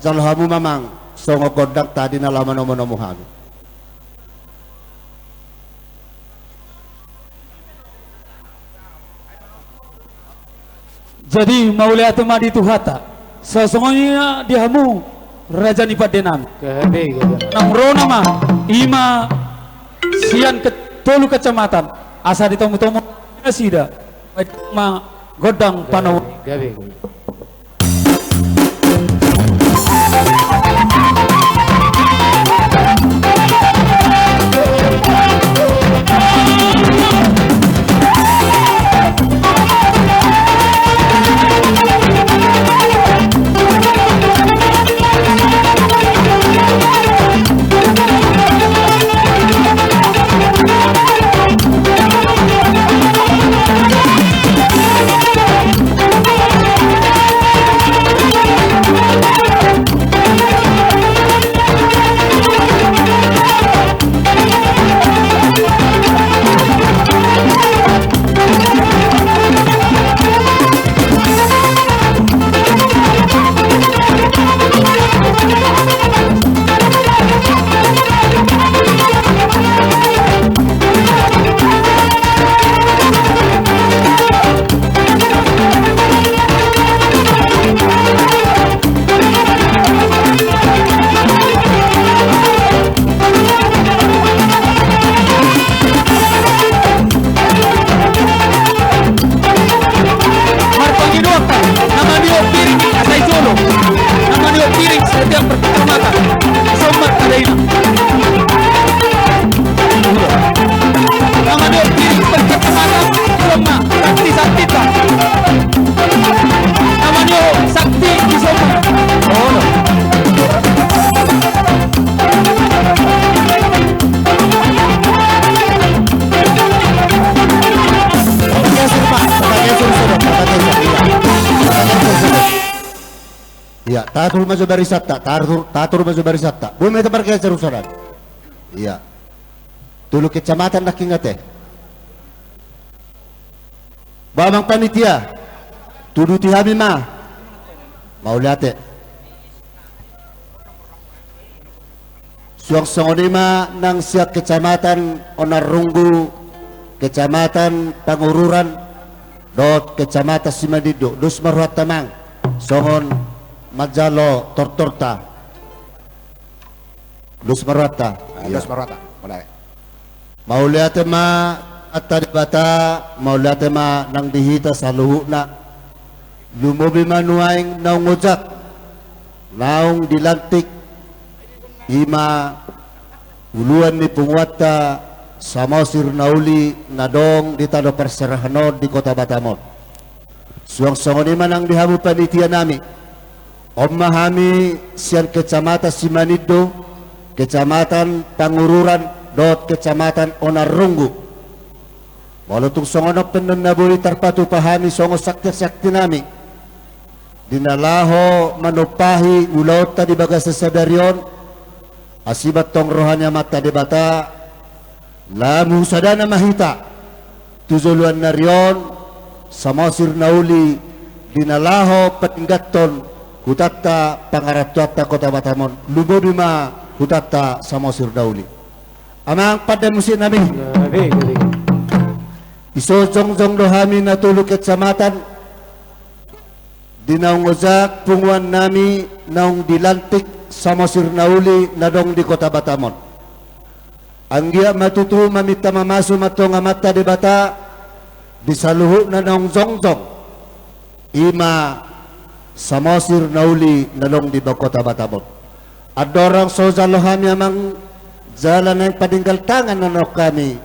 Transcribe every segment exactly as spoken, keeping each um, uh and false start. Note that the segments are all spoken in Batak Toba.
Jalo hamu ma amang songon gondang tadi na laho manomu-nomu hami. Jadi mauliate ma di Tuhanta. Songon i ma di hamu raja ni pande nami. Gabe, gabe. Naung ro nama i ma sian ke-, tolu kecamatan asa ditomu-tomu nasida. Baik ma gondang panomu. Gabe, gabe. Marpangidoan, na manihot piring asa i jolo, na manihot piring setiap pertama kali. Sombar pada ina. Na manihot piring pertama kali. Belum ma, sakti, sakti ta. Na manihot sakti di sombar. Oh. Pakai surma, pakai sur sudah, pakai sur, iya. Pakai sur sudah. Iya, tatur ma jo barisanta, tatur, tatur ma jo barisanta. Boi ma hita margeser usaran. Iya. Tolu kecamatan nangkin ate. Ba amang panitia, tuduti hami ma. Mauliate. Suang songon i ma nang sian Kecamatan Onarrunggu, Kecamatan Pangururan, dohot Kecamatan Simanindo. Dos ma rohanta amang songon manjalo tortorta. Dos ma rohanta. Ah, iya. Dos ma rohanta. Mulai. Mauliate ma Amanta Debata, mauliate ma nang di hita saluhutna. Lumobi ma nuaeng naung ojak, naung dilantik, i ma uluan ni punguanta Samosir na Uli na adong di tano parserahan on di Kota Batam on. Suang songon i ma nang di hamu panitia nami. On ma hami sian Kecamatan Simanindo, Kecamatan Pangururan, dohot Kecamatan Onarrunggu. Molo tung songon on pe annon na boi tarpatupa hami songon sakti-sakti nami di na laho manumpahi ulaonta di bagasan sadari on, asi ma antong roha ni Amanta Debata, lam husadana ma hita tu joloan ni ari on, Samosir na Uli, di na laho paninggathon hutanta pangarantoanta Kota Batam on, lumobi ma hutanta Samosir na Uli. Amang pande musik nami. Gabe, gabe. Iso jongjong do hami na tolu kecamatan di naung ojak punguan nami naung dilantik Samosir na Uli na adong di Kota Batam on. Anggiat ma tutu maminta mamasu ma antong Amanta Debata di saluhutna naung jongjong, i ma Samosir na Uli na adong di Kota Batam on. Andorang so jalo hami amang jala naeng padenggal tangan annon hami,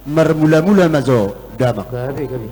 marmula-mula ma jo damang. Gabe, gabe.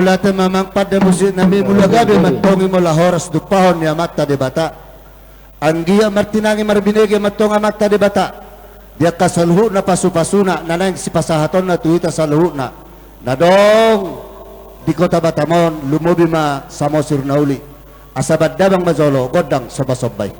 Ate mamang pande musik nami, mula gabe ma antong i molo horas tumpahon ni Amanta Debata. Anggiat martinangi marbinege ma antong Amanta Debata di angka saluhutna pasupasuna na naeng sipasahatonna tu hita saluhutna na adong di Kota Batam on, lumobi ma Samosir na uli. Asa bahen damang ma jolo gondang sombasomba i.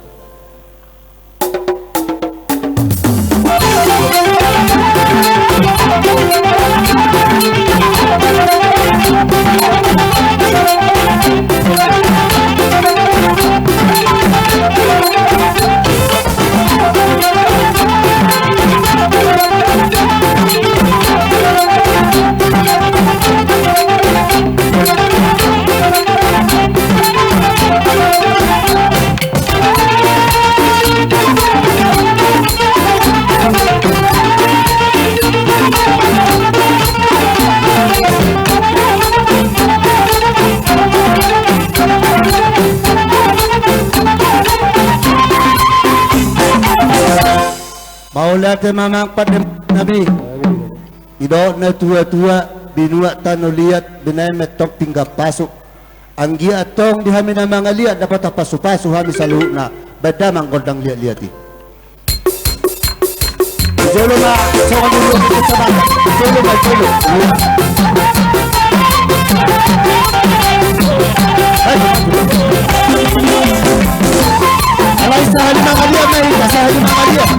Mauliate mamang pande nami. Didok natuatua, binuat tano liat, binahen ma antong pinggan pasu. Anggiat antong di hami na mangaliat dapotan pasupasu hami saluhutna. Bahen damang gondang liatliat i. Jolo ma, songon dulu, jolo ma, jolo. Alai sahali mangaliat ma hita, sahali mangaliat.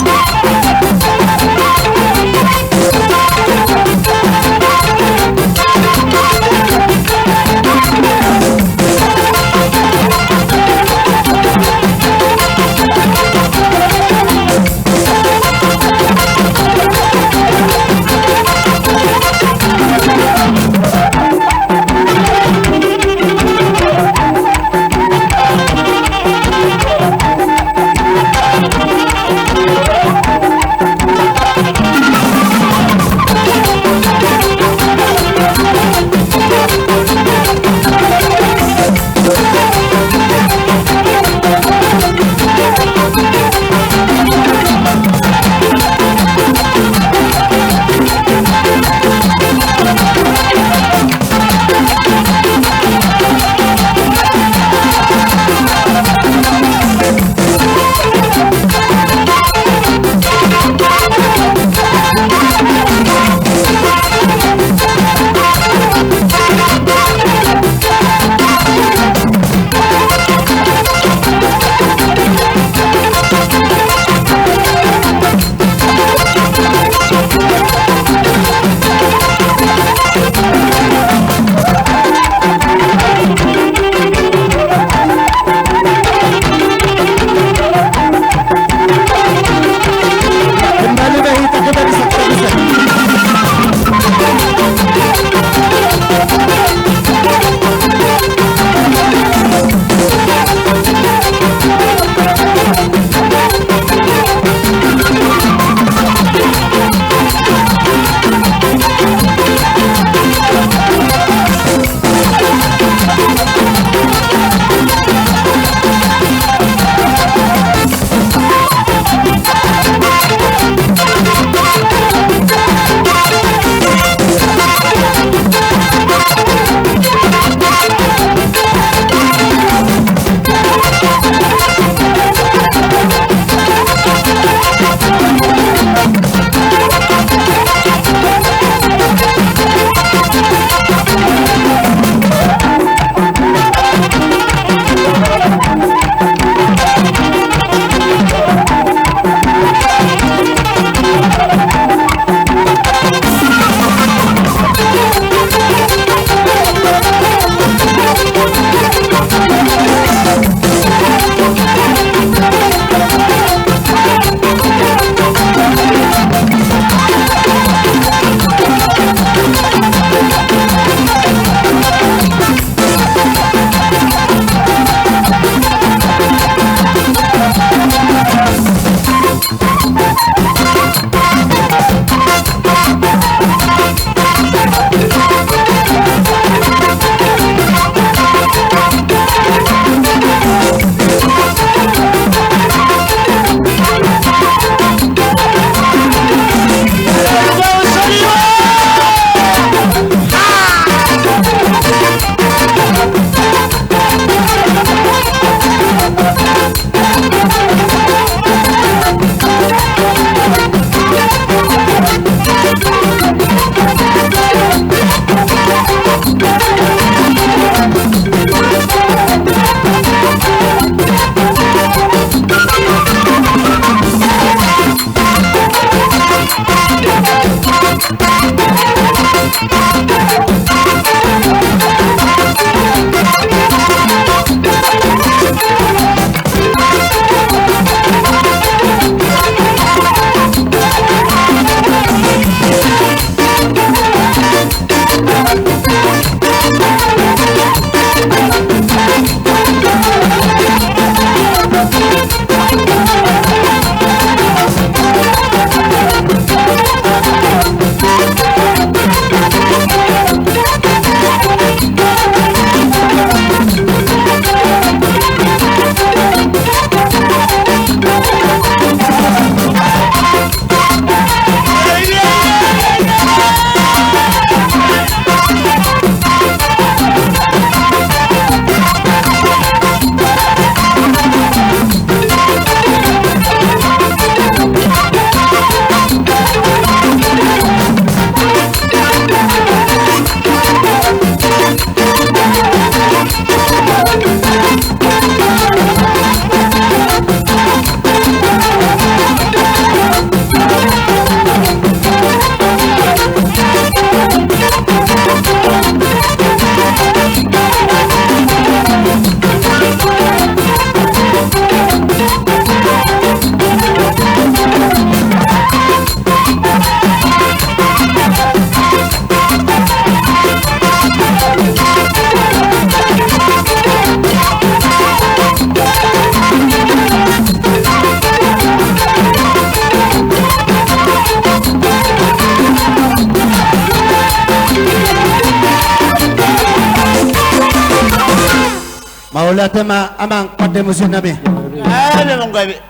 Mauliate ma amang pande musik nami.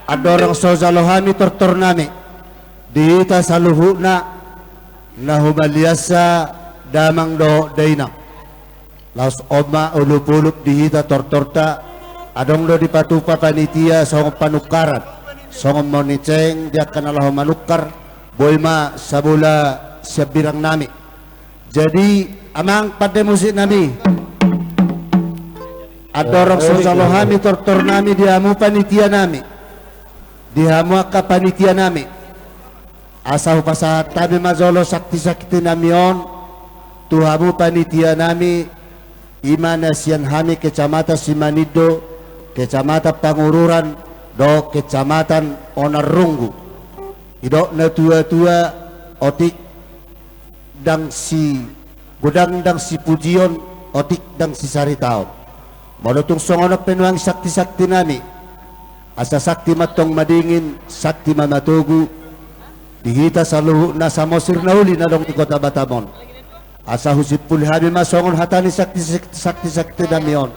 Andorang so jalo hami tortor nami di hita saluhutna na humalias damang dohot dainang. Laos on ma ulup-ulup di hita tortorta, adong do dipatupa panitia songon panungkaran, songon mauliate di angka na laho manungkar, boi ma sabola sian birang nami. Jadi amang pande musik nami, andorang so jalo hami tortor nami di hamu panitia nami, di hamu angka panitia nami, asa hupasahat hami ma jolo sakti-sakti nami on tu hamu panitia nami, i ma na sian hami Kecamatan Simanindo, Kecamatan Pangururan dohot Kecamatan Onan Runggu. Didok na tua-tua, otik ndang sigodang ndang sipujion, otik ndang sisaritaon. Molo tung songon on pe nuaeng sakti-sakti nami, asa sakti ma antong madingin, sakti ma matogu di hita saluhutna samosir na uli na adong di Kota Batam on. Asa husimpuli hami ma songon hata ni sakti-sakti nami on.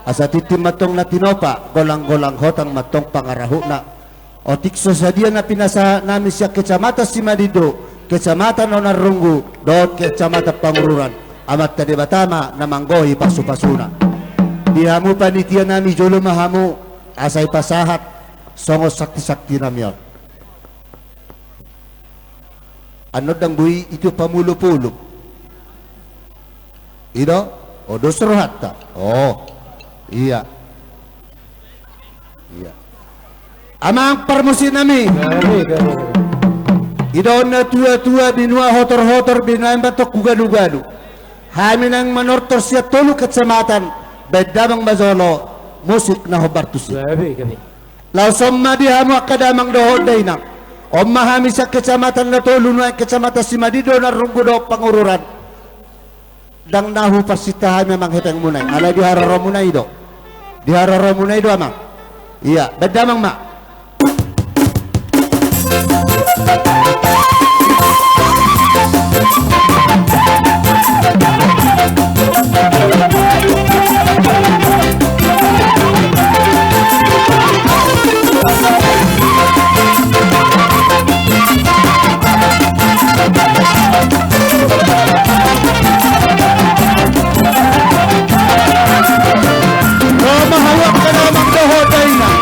Asa tintin ma antong na tinopa, golang-golang hotang ma antong pangarahutna. Otik so sadia na pinasahat nami sian Kecamatan Simanindo, Kecamatan Onan Runggu dohot Kecamatan Pangururan, Amanta Debata ma na manggohi pasu-pasuna. Di hamu panitia nami, jolo ma hamu asa hupasahat songon sakti-sakti nami on. Annon ndang boi itiop hamu ulup-ulup. I do? O, dos rohanta. O, ia. Ia. Amang parmusik nami. Didok na tua-tua, binua hotor-hotor, binaen ma antong hu galu-galu. Hami naeng manortor sian tolu kecamatan, baen damang ma jolo musik na hombar tusi. Laos on ma di hamu angka damang dohot dainang. On ma hami sian kecamatan na tolu nuaeng, Kecamatan Simanindo, Onan Runggu dohot Pangururan. Ndang na huparsinta hami amang hepengmuna i, alai di haroromuna i do. Di haroromuna i do amang. Ia, baen damang ma. Ro ma hamu angka damang dohot dainang,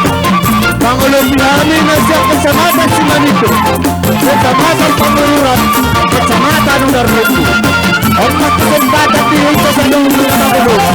mangolopi hami na sian Kecamatan Simanindo, Kecamatan Pangururan, Kecamatan Onan Runggu. On ma kesempatan di hita saluhutna mangolopi.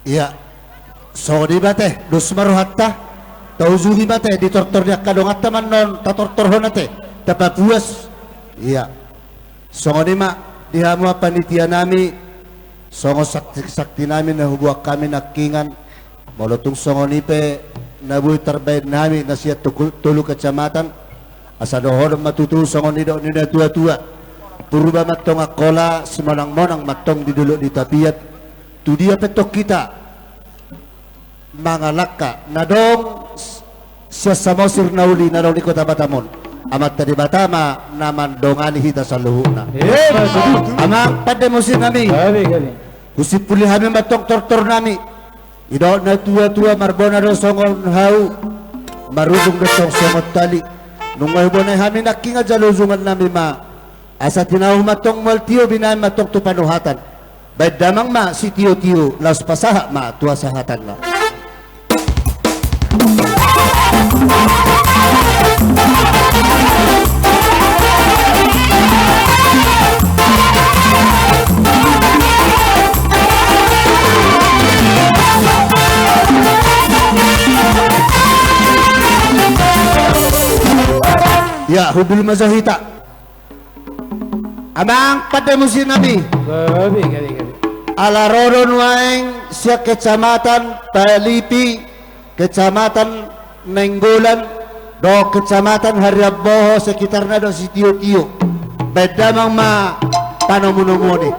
Ia, songon i ma ate, dos ma rohanta, taujungi ma ate di tortor ni angka donganta ma annon tatortorhon ate, tapapuas. Ia, songon i ma di hamu panitia nami, songon sakti-sakti nami na huboan hami nangkiningan, molo tung songon i pe na boi tarbahen hami na sian tolu, tolu kecamatan, asa dohonon ma tutu songon nidok ni na tua-tua. Purba ma antong Angkola, simonang-monang ma antong di dolok ni tapian. Tu dia pe antong hita mangalangka na adong s-, sian Samosir na uli na adong di Kota Batam on. Amanta Debata ma na mandongani hita saluhutna. Emma tutu. Amang pande musik nami. Gabe, gabe. Husimpuli hami ma antong tortor nami. Didok na tua-tua, marbona do songon hau, marujung do antong songon tali. Nunga hubonai hami nangkiningan jalo ujungan nami ma. Asa tinahu ma antong mual tio, binahen ma antong tu panuhatan. Bahen damang ma sitio-tio, laos pasahat ma tu hasahatanna. Ia, hundul ma jo hita. Amang pande musik nami. Gabe, gabe, gabe. Ala ro do nuaeng sian Kecamatan Palipi, Kecamatan Nainggolan, dohot Kecamatan Hariamboho sekitarna dohot sitio-tio. Bahen damang ma panomu-nomuon i.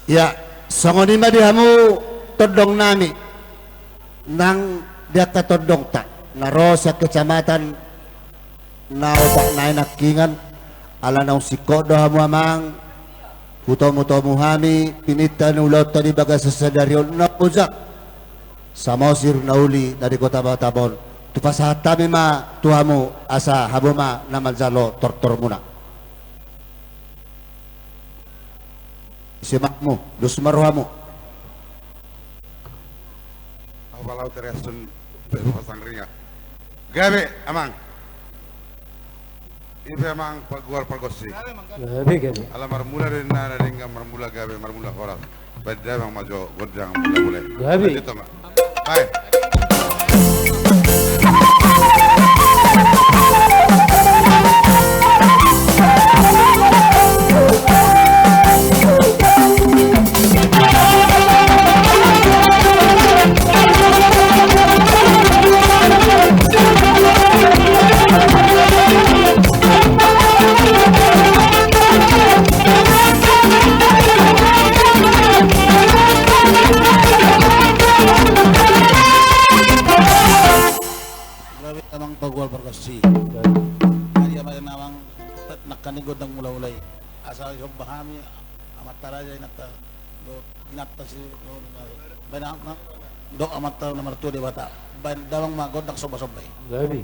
Ia, songon i ma di hamu tondong nami, nang di angka tondongta na ro sian kecamatan na opat nai nangkiningan, ala naung singkop do hamu amang, hutomu-tomu hami, pininta ni ulaonta di bagasan sadari on na ojak, Samosir na uli na di Kota Batam on, tu pasahat hami ma tu hamu, asa hamu ma na manjalo tortormuna. Ise ma hamu, dos ma rohamu. Ahu pala ahu tereasun beru pasang ringa. Gabe, amang. Ipe amang pagual pargonsi. Gabe, gabe. Ala marmula do inna na denggan, marmula gabe, marmula horas. Bahen damang ma jo gondang mula-mula i. Gabe. Lanjut, amang. Hai. Gabe amang pagual pargonsi. Jadi amang, amang, nangkaning gondang mula-mula i. Asa somba hami amanta raja, inanta, do, inanta si, do, bahen amanta na martua Debata. Bahen damang ma gondang somba-somba i. Gabe.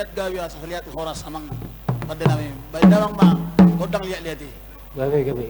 Liat gabe asa liat horas amang. Pande nami baen damang ma gondang liat-liat i. Gabe gabe.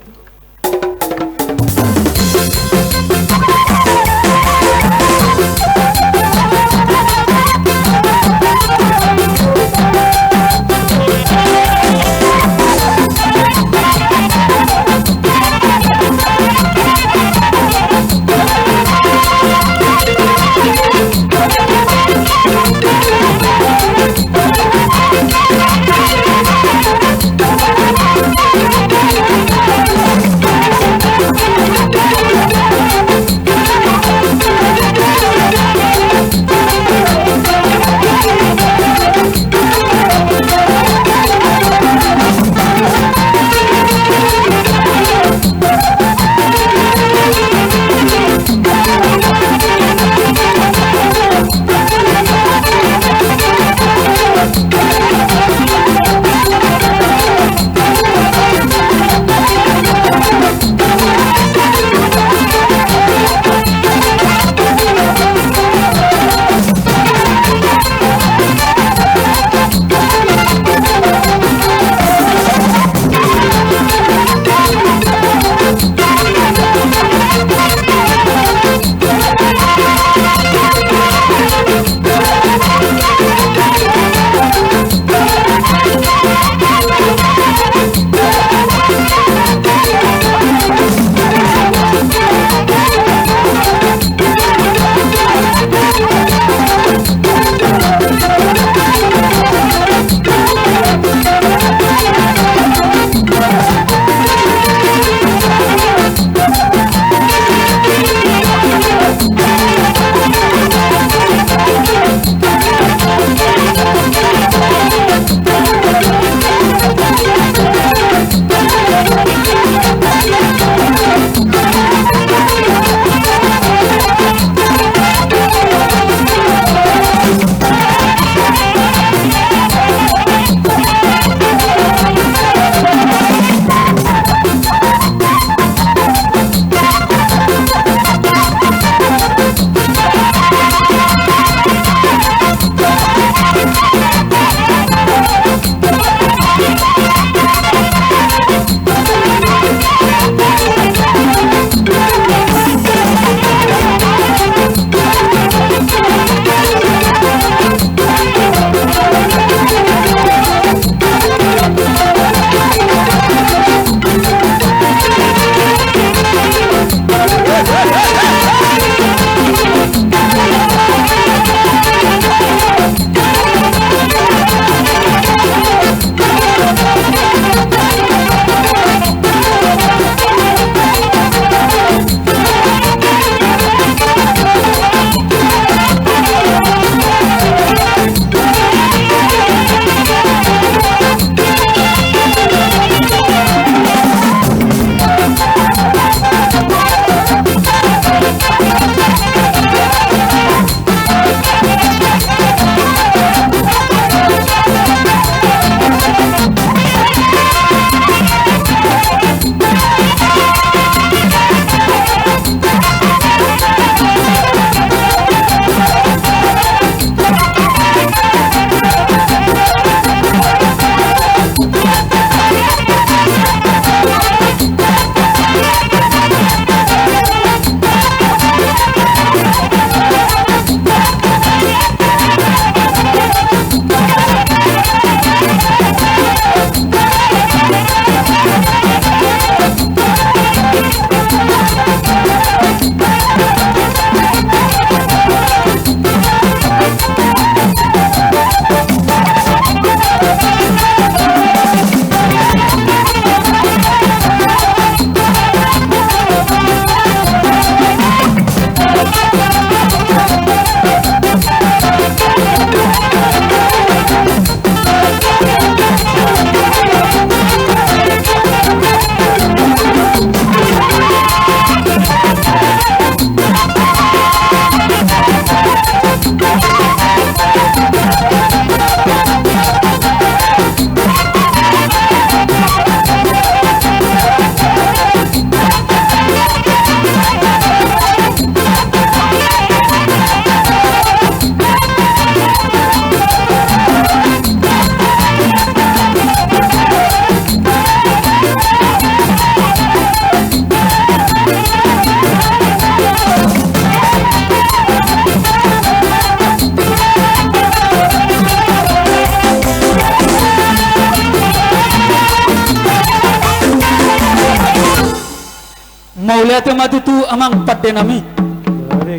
Mauliate ma tutu amang pandenami.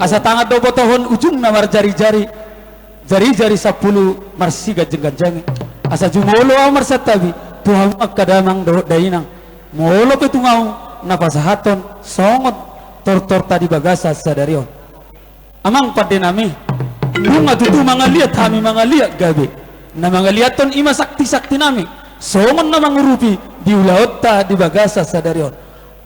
Asa tangan do botohon ujungna marjarijari, jarijari sampulu marsiganjangganjangi. Asa jumolo ahu marsantabi tu hamu angka damang dohot dainang, molo pe tung ahu na pasahathon songon tortorta di bagasan sadari on. Amang pandenami, nunga tutu mangaliat hami mangaliat gabe. Na mangaliathon i ma saktisaktinami songon na mangurupi di ulaonta di bagasan sadari on.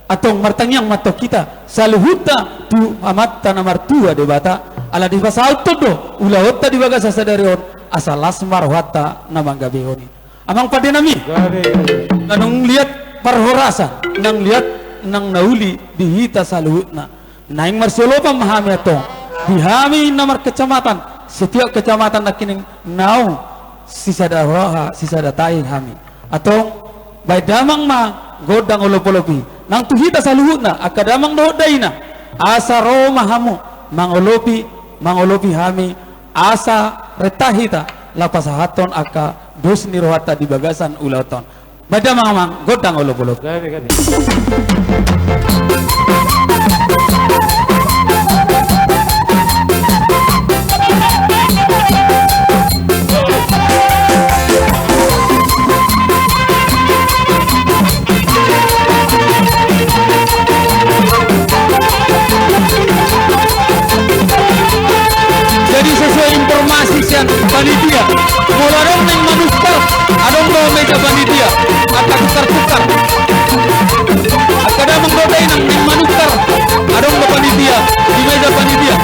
Antong martangiang ma antong hita saluhutna tu Amanta na martua Debata, ala dipasahathon do ulaonta di bagasan sadari on, asa las ma rohanta na manggabehon i. Amang pandenami, gabe, gabe. Na nunga liat parhorasan, nunga liat nang na uli di hita saluhutna. Naeng marsiolopan ma hami antong di hami na markecamatan, setiap kecamatan nangkining naung sisada roha sisada tahi hami. Antong baen damang ma gondang olopolop i nang tu hita saluhutna angka damang dohot dainang, asa ro ma hamu mangolopi, mangolopi hami, asa renta hita laho pasahathon angka dos ni rohanta di bagasan ulaonta on. Baen damang amang gondang olopolop. Gabe, gabe. Jadi sesuai informasi sian panitia, molo adong naeng manukkar, adong do meja panitia, angka tukkar-tukkar. Angka damang dohot dainang naeng manukkar, adong do panitia di meja panitia.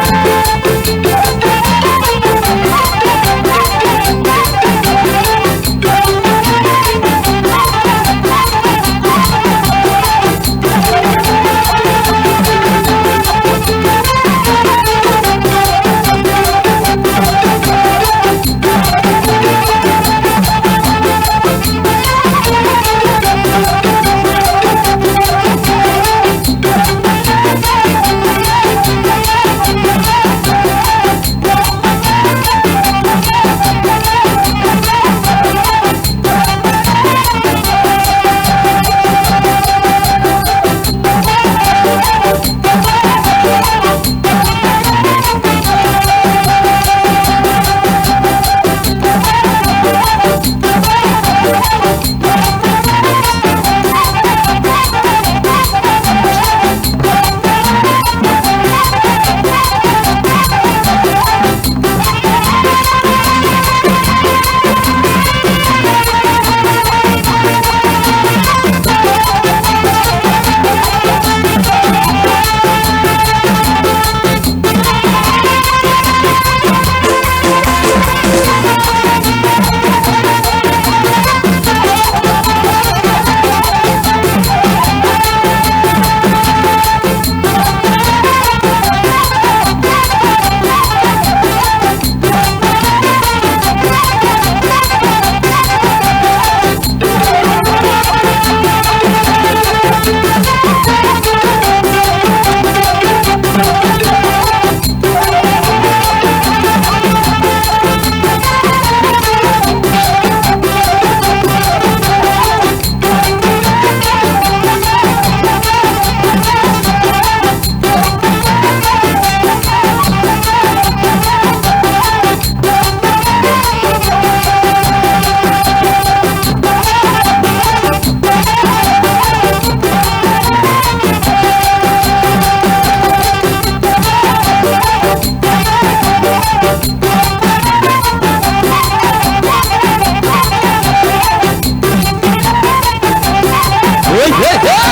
Woi, woi, woi.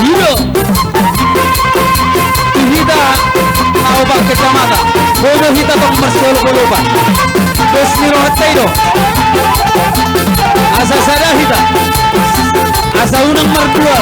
I do. Di hita na opat kecamatan, boi do hita tong marsiolopolopan. Dos ni rohanta i do. Asa sada hita. Asa unang mardua.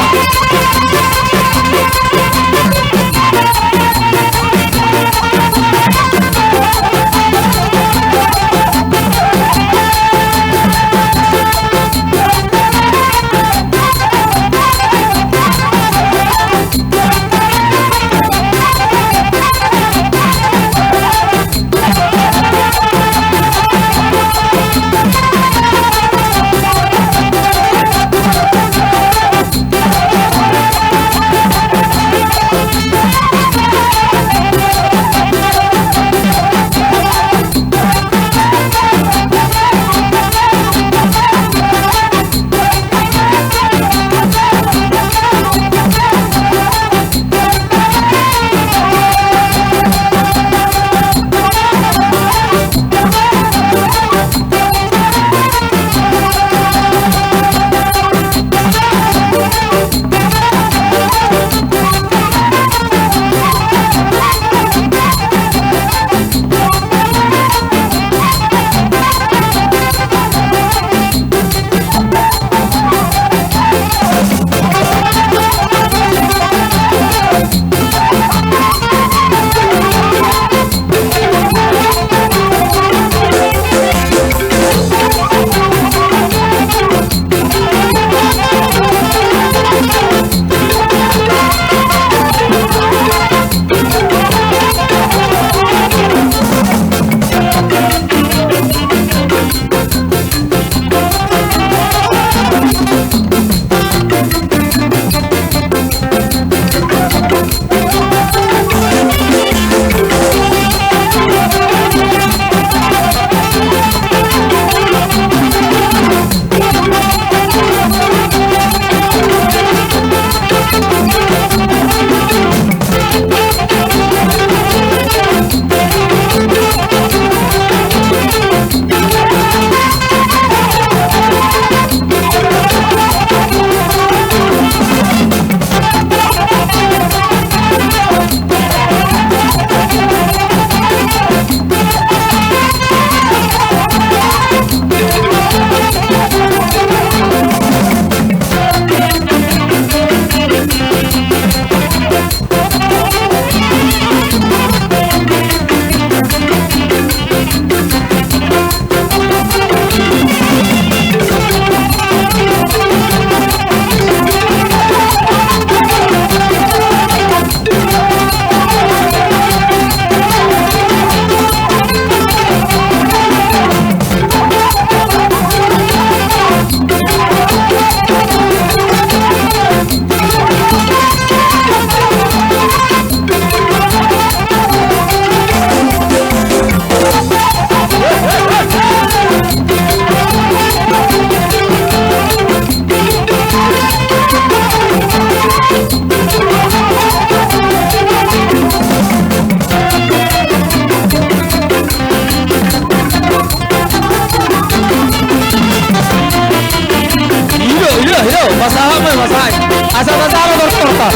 Pasahat ma, pasahat. Asa tajalo tortorta.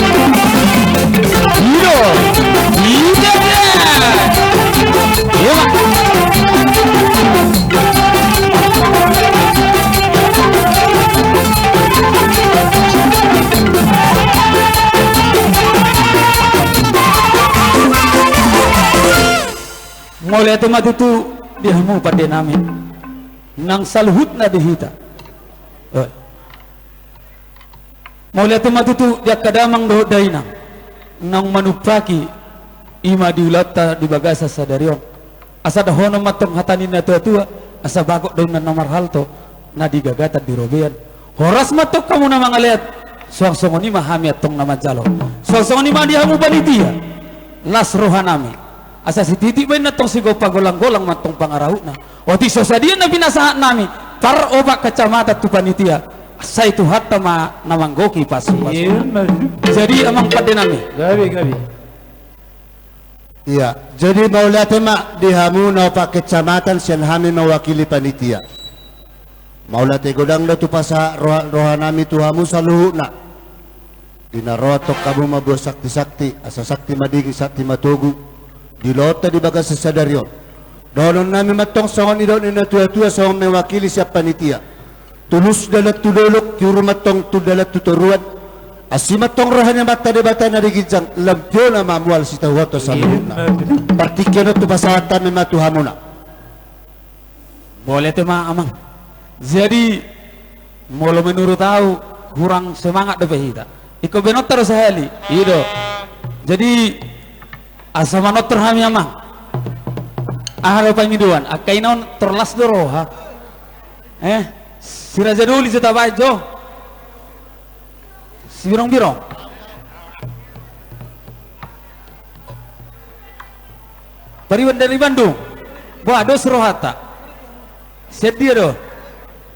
I do. I do. Iya. Mauliate ma tutu di hamu pande nami. Nang saluhutna di hita. Eh. Mauliate ma tutu di angka damang dohot dainang naung manumpaki i ma di ulaonta di bagasan sadari on. Asa dohonon ma tong hata ni na tua-tua, asa bagot do inna na marhalto, na di gagatan di robean. Horas ma tong hamu na mangalean, suang songon i ma hami antong na manjalo. Suang songon i ma di hamu panitia, las roha nami. Asa sititik ma inna tong sigompa, golang-golang ma tong pangarahutna. Otik so sadia na pinasahat nami, par opat kecamatan tu panitia. Sai Tuhanta ma na manggohi pasupasu. Iya, maksud. Jadi amang pande nami. Gabe, gabe. Iya, jadi mauliate ma di hamu na opat kecamatan sian hami mewakili panitia. Mauliate godang do tu pasahat roha, roha nami tu hamu saluhutna. Di na ro antong hamu mamboan sakti-sakti, asa sakti madingin, sakti matogu. Di ulaonta di bagasan sadari on. Dohonon nami ma tong songon nidok ni na tua-tua songon mewakili sian panitia. Tulus dalan tu dolok, tiur ma tong tu dalan tu toruan. Asi ma tong roha ni Amanta Debata na di ginjang, lampiona ma mual sitahuonta saluhutna. Partingkian on tu pasahat hami ma tu hamuna. Mauliate ma amang. Jadi molo menurut au, kurang semangat dope hita. Ingkon baenonta do sahali. I do. Jadi asa manortor hami amang. Aha do pangidoan? Angka i na on tor las do roha. Eh, si Raja Doli jo tabaen jo. Si Birong-birong. Pariban dari Bandung. Boha, dos rohanta. Sian dia do?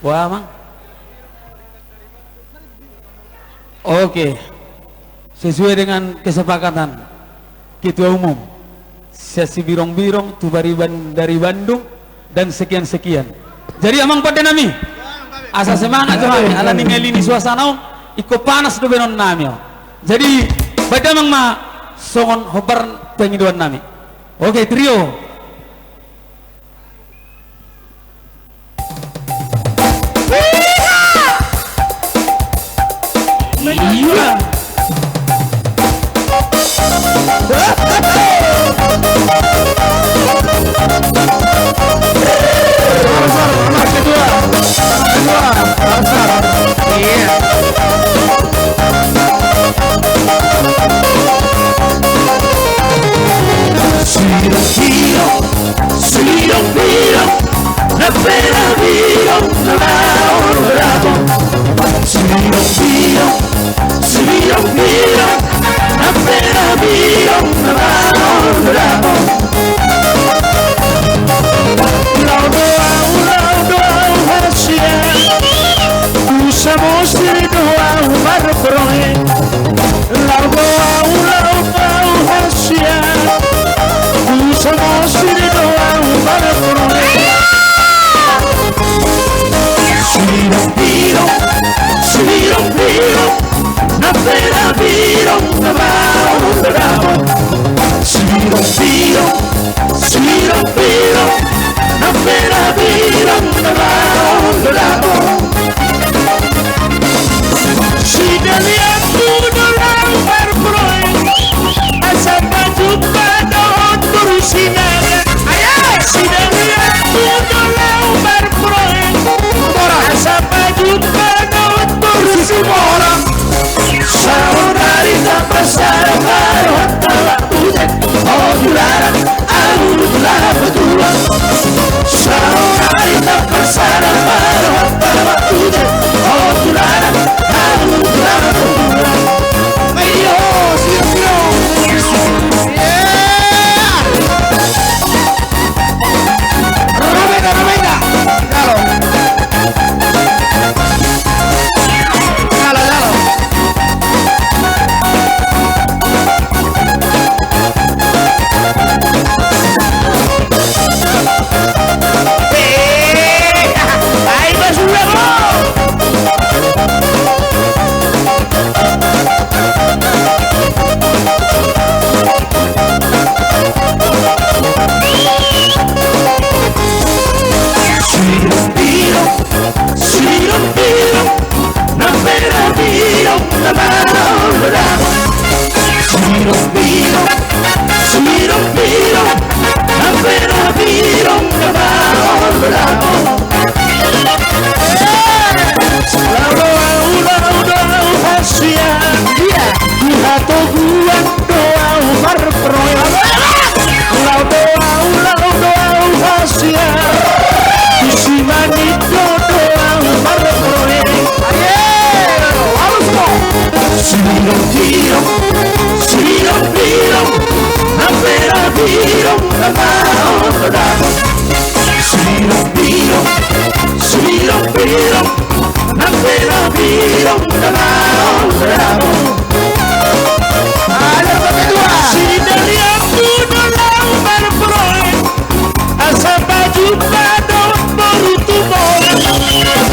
Boha amang. Oke. Sesuai dengan kesepakatan ketua umum. Sian si Birong-birong tu Pariban dari Bandung dan sekian-sekian. Jadi amang pande nami, asa semangat jo hami, ala ni ngali ni suasana on, ingkon panas do baenon nami on. Jadi baen damang ma songon hombar pangidoan nami. Oke, trio. Iya. Siro, siro, siro, siro, na pera biro, na laor rabo. Siro, siro, siro, siro, na pera biro, na laor rabo. Laho do au, laho do au hasian. Tu Samosir do au marborngin. Laho do au, laho do au hasian. Tu Samosir do au marborngin. Siro, siro, siro, siro, na pera biro, na laor rabo. Siro, siro, siro, siro, na pera biro, na laor rabo. Sidalianku do laho marborngin, asa pajumpa dohot boru Sinaga. Sidalianku do laho marborngin, asa pajumpa dohot boru Situmorang. Saudari tapasal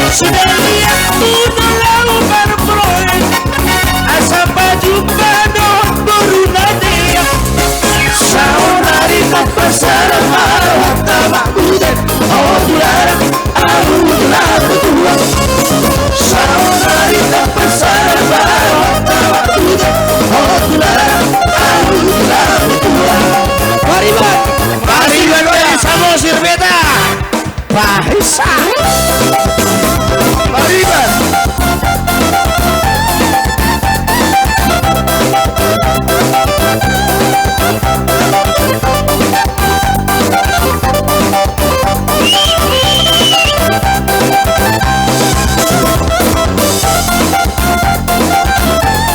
Sude liat tu na laho marproek, asa pajumpang dohot boru na deak. Saonari tapasahat ma rohanta ma udan, o tulang, ahu tulang, tulang. Saonari tapasahat ma rohanta ma udan, o tulang, ahu tulang, tulang. Pariban, pariban, pariban, Samosir beta. Bahisa. Pariban.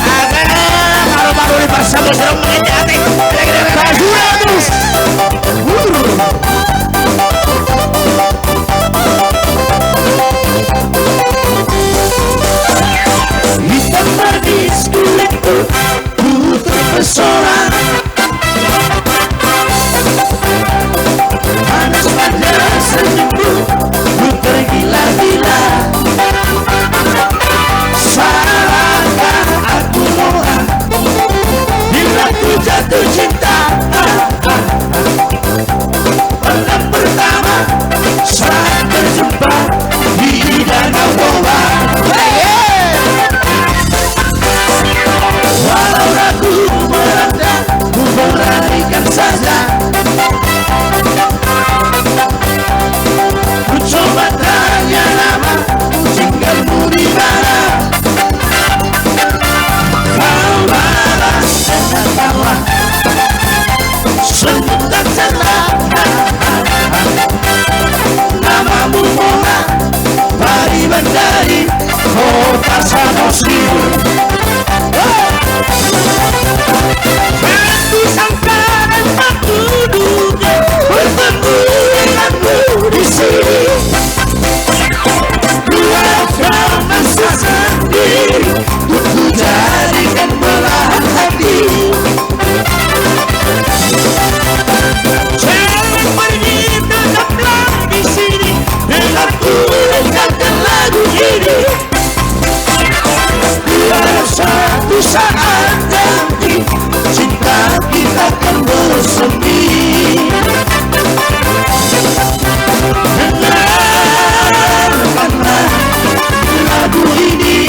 Aga, baru-baru di Parsamo, serem mengenai ate. Ada kira-kira. Basura terus. Hitam manis kulitku, ku terpesona. Manis pada senyumku, ku tergila-gila. Salahkah aku noa bila ku jatuh cinta? Pandang pertama saat berjumpa di Danau Toba. Walau ragu melanda, ku beranikan saja. Ku coba tanya nama, tinggalmu di mana? Kau balas dengan tawa, senyum dan canda. Namamu Mona, pariban dari kota Samosir. Batu sangkaran, batu duga, bertemu denganmu di sini. Dua masa sendiri, ku jadikan belahan hati. Jangan pergi, tetaplah di sini, dengarku dengarkan lagu ini. Biar satu saat nanti cinta kita akan bersemi. Dengarkanlah lagu ini.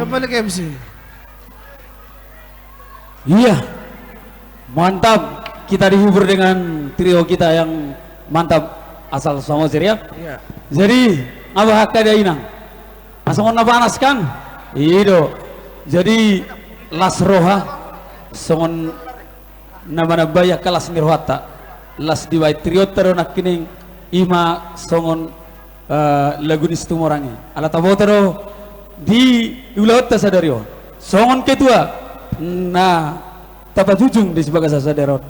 Kembali ke M C. Iya. Mantap. Kita dihibur dengan trio kita yang mantap asal Samosir, ya. Iya. Jadi, apa hak ada inang? Songon na panas kan? I do. Jadi, las roha songon na manambai angka las ni rohanta. Las dibahen trionta do nangkining, i ma songon eh, lagu ni Situmorang i. Ala taboto do di ulaonta sadari on. Songon ketua na tapajujung di bagasan sadari on,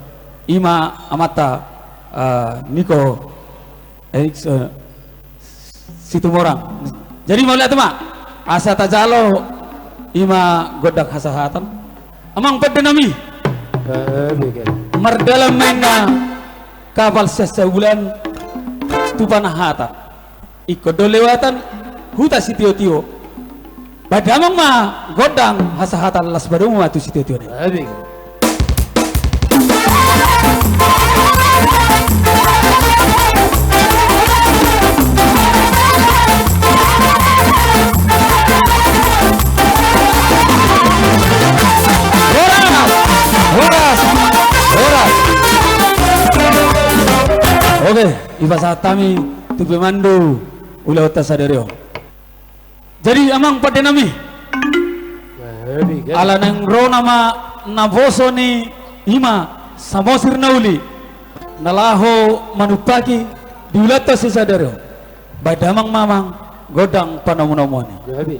i ma amanta, eh, Niko, eh, eh, Situmorang. Jadi mauliate ma, asa tajalo i ma gondang hasahatan. Amang pande nami. Eh, bege. Mardalan ma inna kapal sian Sabulan tu Panahatan. Ingkon do lewatan huta Sitiotio. Bahen damang ma gondang hasahatan, laos padomu ma tu sitiotio na i. Abing. Horas! Horas! Horas! Oke, dipasahat hami tu pemandu ulaonta sadari on. Jadi amang pande nami, ala naeng ro nama naposo ni i ma Samosir na uli na laho manumpaki di ulaonta sadari on, bahen damang ma amang gondang panomunomuan i.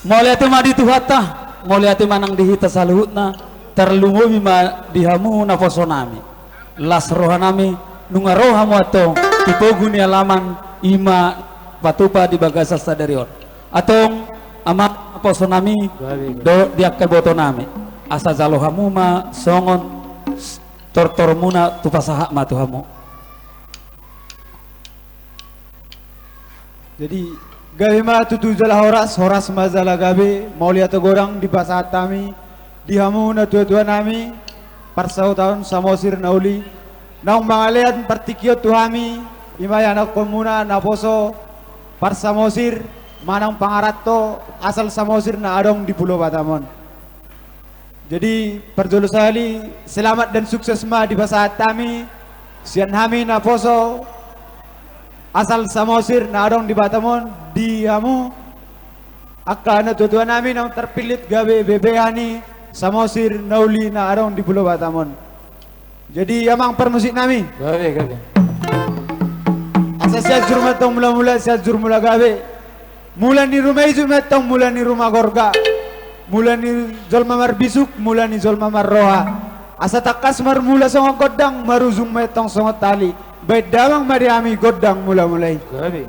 Mauliate ma di Tuhanta, mauliate ma nang di hita saluhutna, tarlumobi ma di hamu naposo nami. Las roha nami, nunga ro hamu antong tu pogu ni alaman i ma patupa di bagasan sadari on. Antong amang naposo nami dohot di angka iboto nami, asa jalo hamu ma songon tortormuna, tu pasahat ma tu hamu. Jadi gabe ma tutu jala horas, horas ma jala gabe, mauliate godang dipasahat hami di hamu natuatua nami, parsahutaon Samosir na uli, naung mangalean partingkian tu hami, i ma ianakhonmuna naposo parsamosir manang pangaranto asal Samosir na adong di Pulo Batam on. Jadi parjolo sahali selamat dan sukses ma dipasahat hami sian hami naposo asal Samosir na adong di Batam on di hamu angka natuatua nami naung tarpillit gabe bebeha ni Samosir na uli na adong di Pulo Batam on. Jadi amang parmusik nami, gabe, gabe. Asa Sianjur ma antong mula-mula, Sianjur mula gabe. Mula ni ruma ijuk ma antong mula ni ruma gorga. Mula ni jolma marbisuk, mula ni jolma marroha. Asa tangkas marmula songon gondang, marujung ma antong songon tali. Baen damang ma di hami gondang mula-mula i. Gabe.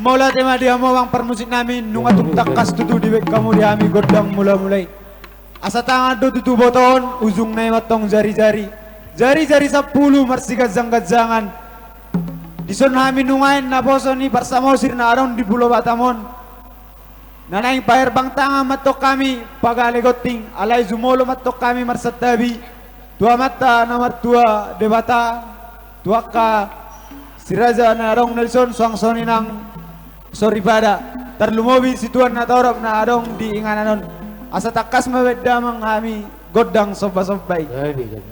Mauliate ma di hamu amang parmusik nami, nunga tung tangkas tutu dibaen hamu di hami gondang mula-mula i. Asa tangan do tutu botohon, ujungna i ma antong jari-jari. Jari-jari sampulu marsiganjang-ganjangan. Dison hami nuaeng naposo ni parsamosir na adong di Pulo Batam on. Na naeng paherbang tangan ma antong hami pagale gonting, alai jumolo ma antong hami marsantabi tu Amanta na martua Debata, tu angka si raja na adong na dison, suang songon i nang soripada, tarlumobi situan na torop na adong di inganan on. Asa tangkas ma baen damang hami gondang somba-somba i. Gabe, gabe.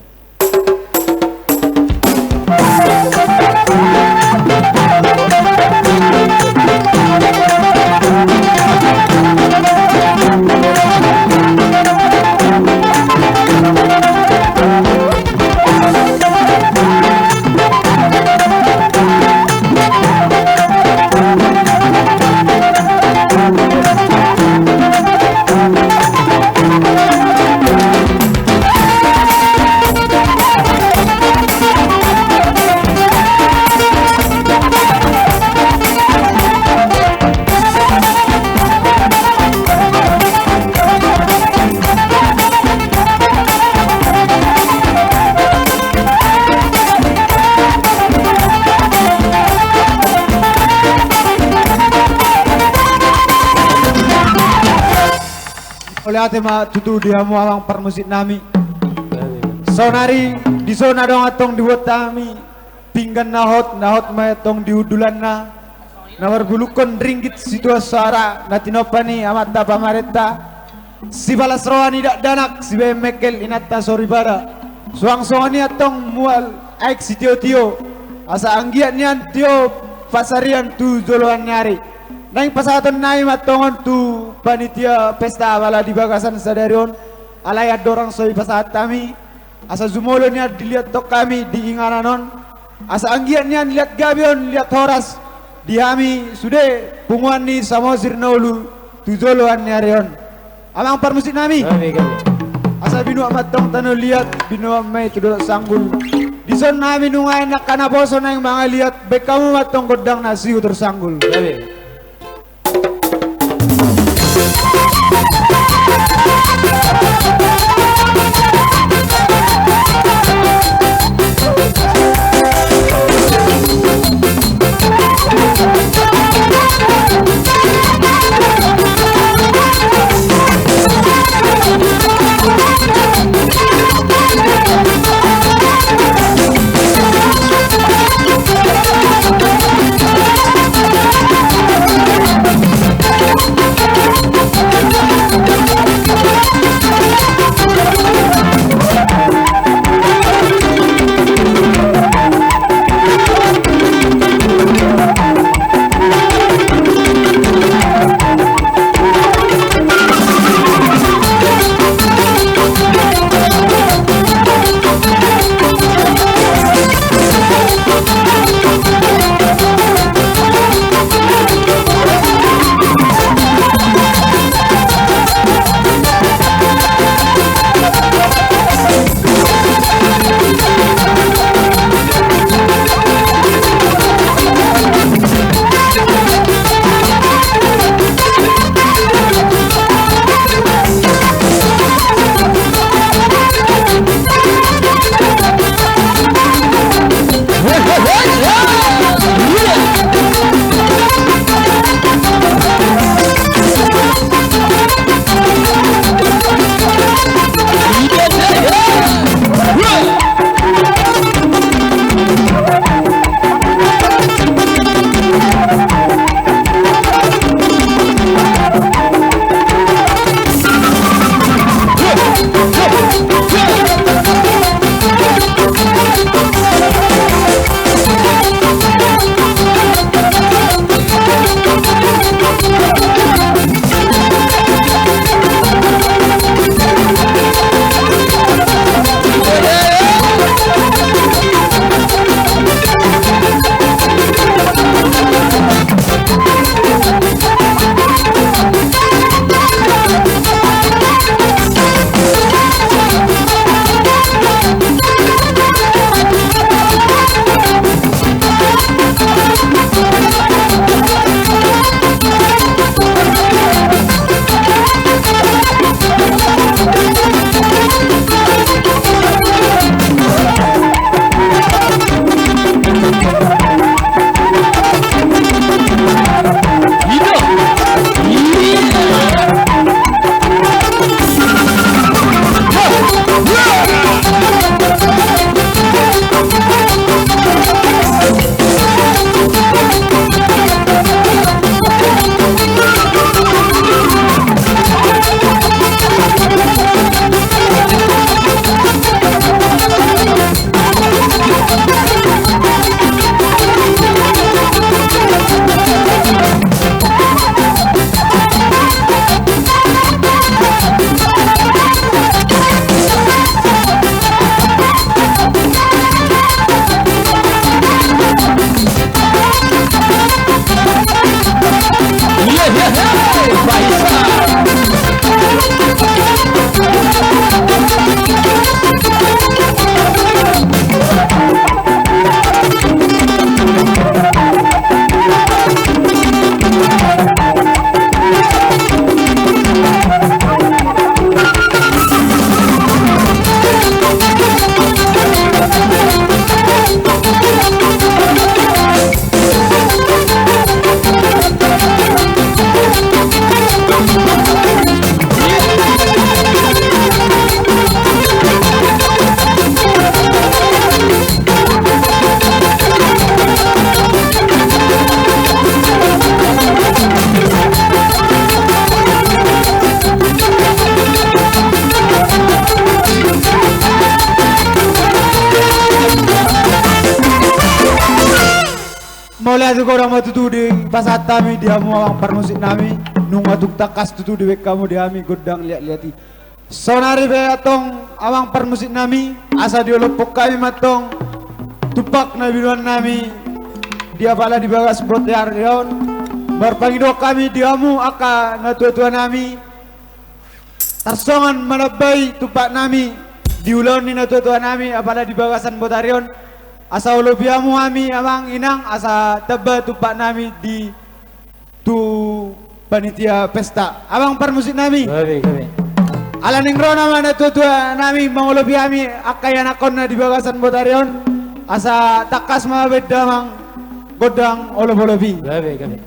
Mauliate ma tutu di hamu amang parmusik nami. Saonari dison adong antong dibuat hami pinggan na hot, na hot ma antong di hundulanna, na marbulungkon ringgit sitio soara na tinompa ni amanta pamarenta. Sipalas roha ni dakdanak, sibaen mengkel inanta soripada. Suang songon i antong mual aek sitio-tio, asa anggiat nian tio pasarian tu joloan ni ari. Naeng pasahaton nami ma antong on tu panitia pesta apala di bagasan sadari on, alai andorang so dipasahat hami, asa jumolo nian diliathon hami di inganan on, asa anggiat nian liat gabe on, liat horas di hami sude punguan ni Samosir na Ulu tu joloan ni ari on. Amang parmusik nami. Gabe, gabe. Asa binuat ma antong tano liat, binuat ma i tu dolok Sanggul. Dison hami nuaeng angka naposo naeng mangaliat, baen hamu ma antong gondang na Sihutor Sanggul. Gabe. Mauliate godang ma tutu dipasahat hami di hamu amang parmusik nami, nunga tung tangkas tutu dibaen hamu di hami gondang liat-liat i. Saonari pe antong amang parmusik nami, asa diolophon hami ma antong tumpak na binoan nami di apala di bagas botari on, marpangidoan hami di hamu angka natua-tua nami, tarsongon manambai tumpak nami di ulaon ni natua-tua nami apala di bagasan botari on, asa olopi hamu hami amang inang asa tamba tumpak nami di tu panitia pesta. Amang parmusik nami. Gabe, gabe. Ala naeng ro nama natua-tua nami mangolopi hami angka ianakhonna di bagasan botari on, asa tangkas ma baen damang gondang olop-olop i. Gabe, gabe.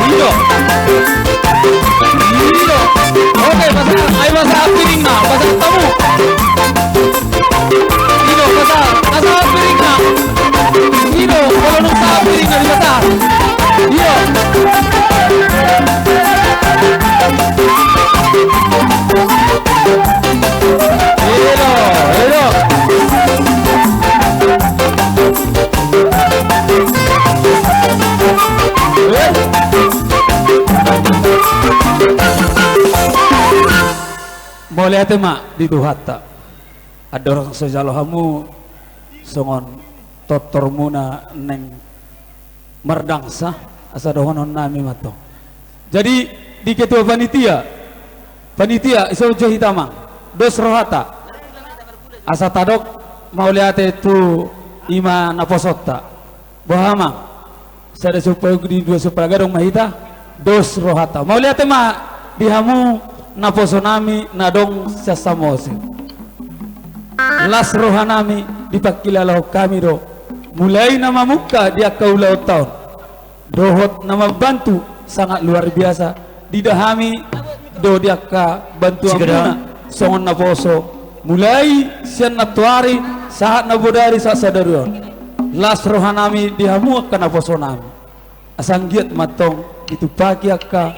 Ido. Ido. Oke, pasahat, ai pasahat piringna, pasahat hamu. Ido, pasahat, pasahat piringna. Ido, molo nunga sahat piringna dipasahat. Ido. Ido, ido. Mauliate ma di Tuhanta. Andorang so jalo hamu songon tortormuna naeng mardangsa, asa dohononnami ma tong. Jadi di ketua panitia, panitia, ison jo hita amang, dos rohata. Asa tadok mauliate tu i ma naposonta. Boha amang? Sada siumparpudi, dua siumpargadong ma hita, dos rohata. Mauliate ma di hamu naposonami na adong sian Samosir. Las rohanami dipangkilalahon hami do mulai na mamungka di angka ulaonta on dohot na mambantu sangat luar biasa. Diida hami do di angka bantuanmuna songon naposo mulai sian nantoari sahat na bodari sahat sadari on. Las rohanami di hamu angka naposonami. Asa anggiat ma tong ditumpaki angka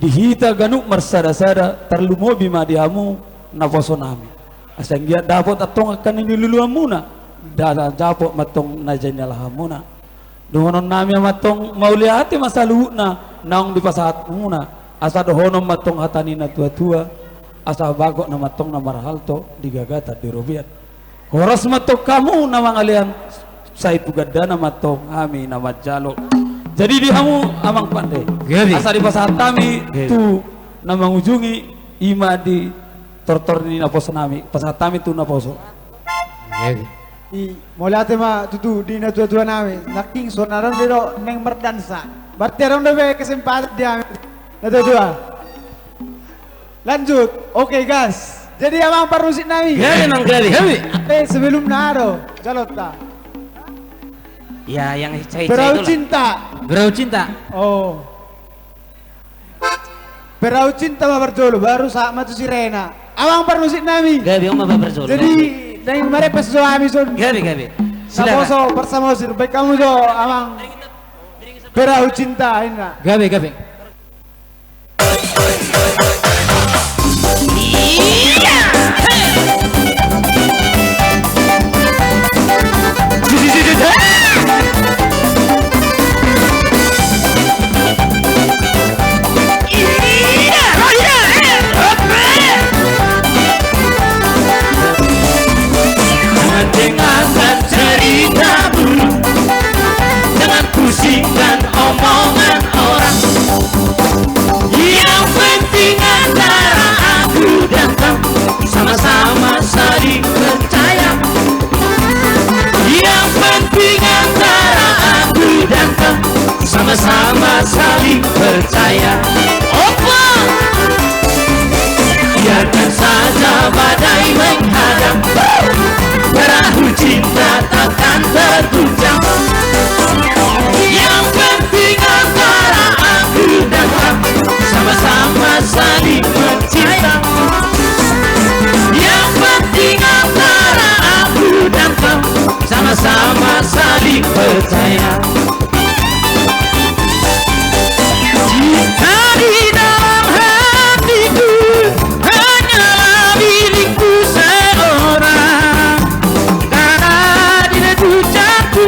di hita ganup marsadasada, tarlumobi ma di hamu naposonami. Asa anggiat dapot antong angka na niluluanmuna, da dapot ma tong na jinalahanmuna. Dohononnami ma tong mauliate ma saluhutna naung dipasahatmuna. Asa dohonon ma tong hata ni natuatua, asa bagotna ma tong na marhalto di gagatan di robean. Horas ma tong hamu na mangalean, sai tu gandana ma tong hami na manjalo. Jadi di hamu amang pande, gabe, asa dipasahat hami, gabe, tu na mangujungi, i ma di tortor ni naposonami, pasahat hami tu naposo. Gabe. I, mauliate ma tutu di natuatuanami, nangkin so na adong do naeng mardansa. Berarti adong dope kesempatan di hami natuatua. Lanjut. Oke, gas. Jadi amang parmusiknami. Gabe, amang, gabe. Gabe. Tapi sebelumna ro, jalonta. Ya, yang saya, saya Perahu itu lah. Cinta. Perahu cinta. Oh. Perahu cinta ma parjolo, baru sahat ma tu sirena. Amang parmusiknami. Gabe, amang parjolo. Jadi, gabe, naeng marepes jo hami son. Gabe, gabe. Silakan. Naposo Parsamosir, baen hamu jo amang. Perahu cinta, inna. Gabe, gabe. Dengan dengar cerita burung, dengan pusingkan omongan orang. Yang penting antara aku dan kau sama-sama saling percaya. Yang penting antara aku dan kau sama-sama saling percaya. Opa! Biarkan saja badai menghadang, perahu cinta takkan terguncang. Yang penting antara aku dan kau sama-sama saling mencinta. Yang penting antara aku dan kau sama-sama saling percaya. Cinta di dalam hatiku hanyalah milikku seorang. Karena di dalam ucapku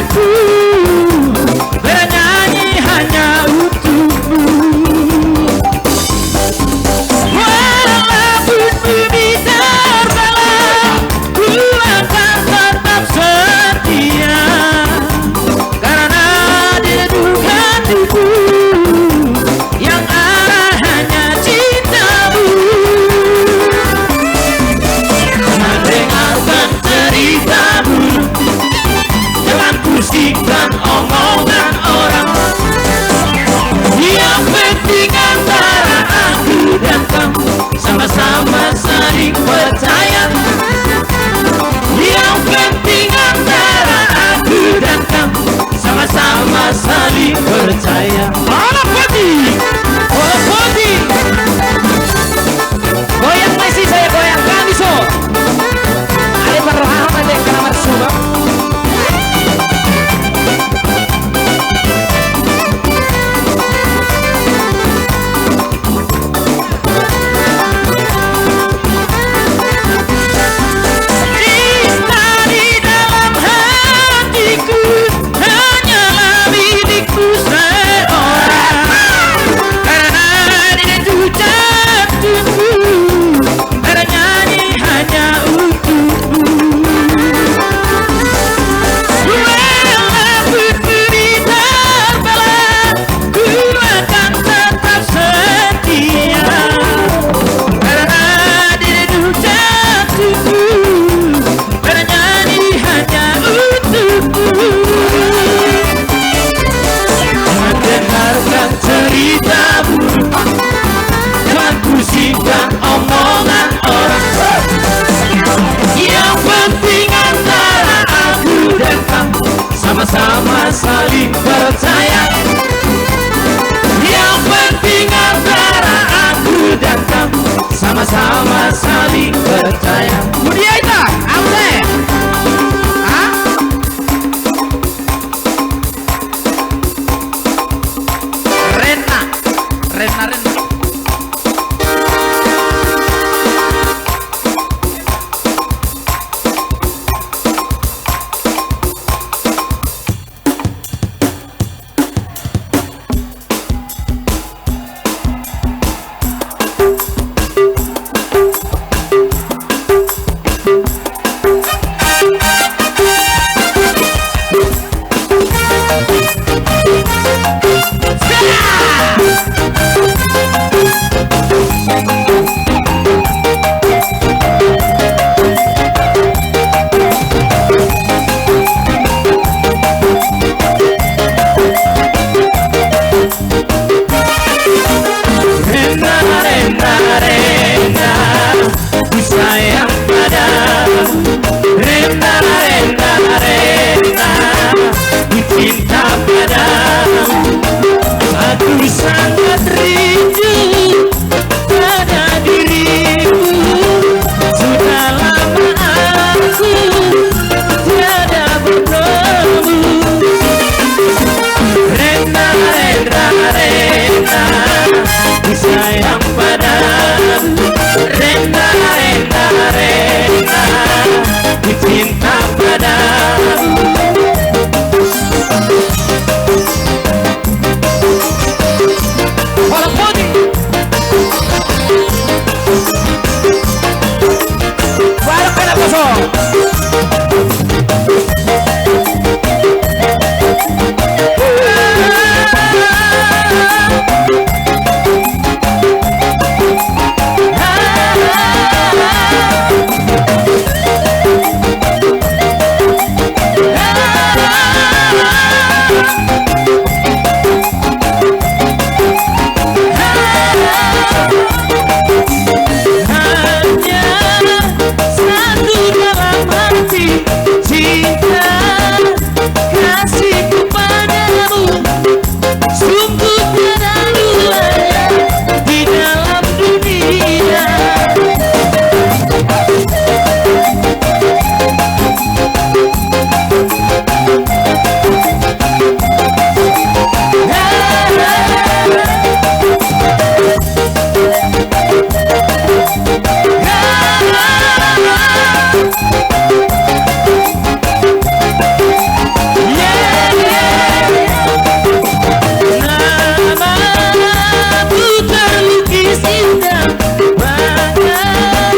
Sama-sama saling percaya. Yang penting antara aku dan kamu sama-sama saling percaya. Mudia ita, Amre. Hah? Rena. Rena, Rena. Rena, Rena, Rena, ku sayang padamu. Rena, Rena, Rena, ku cinta padamu. Aku sangat rindu pada dirimu. Sudah lama aku tiada bertemu. Rena, Rena, Rena, ku sayang padamu. Rena, Rena, Rena, ku cinta padamu. Hola, Podi. Balok kena poso. Hanya satu dalam hati, cinta kasihku padamu. Sungguh terlalu layak di dalam dunia. Namamu terlukis indah bagai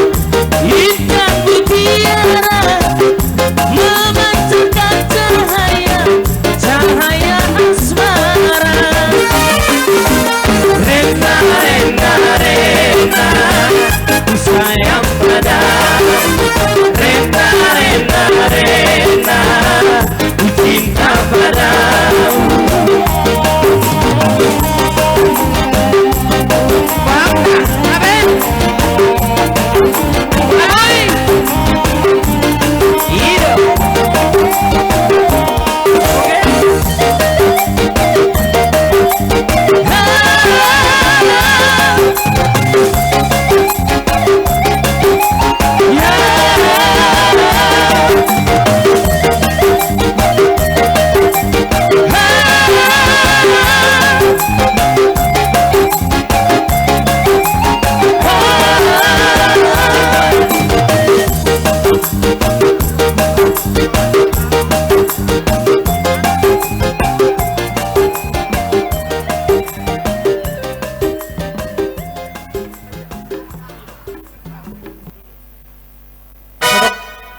intan mutiara, memancarkan cahaya, cahaya asmara. Rena, Rena, Rena, ku sayang padamu. Rena, Rena, Rena, ku cinta padamu. Bang, apa? Aboi. Ido.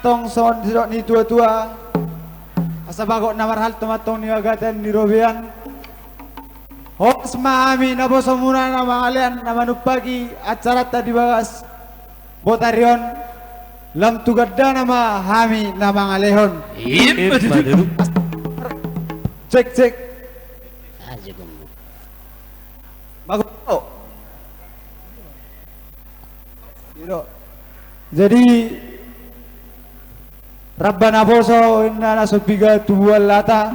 Tong songon didok ni tua-tua, asa bagot na marhalto ma tong ni bagatan ni robean. Horas ma hami naposo muna na mangalean na manumpahi acaranta di bagas botari on. Lam tu gandana ma hami na mangalehon. Ima tutu. Cek, cek. Bagus. Jadi, Ramba naposo inna na so piga tubuan lata.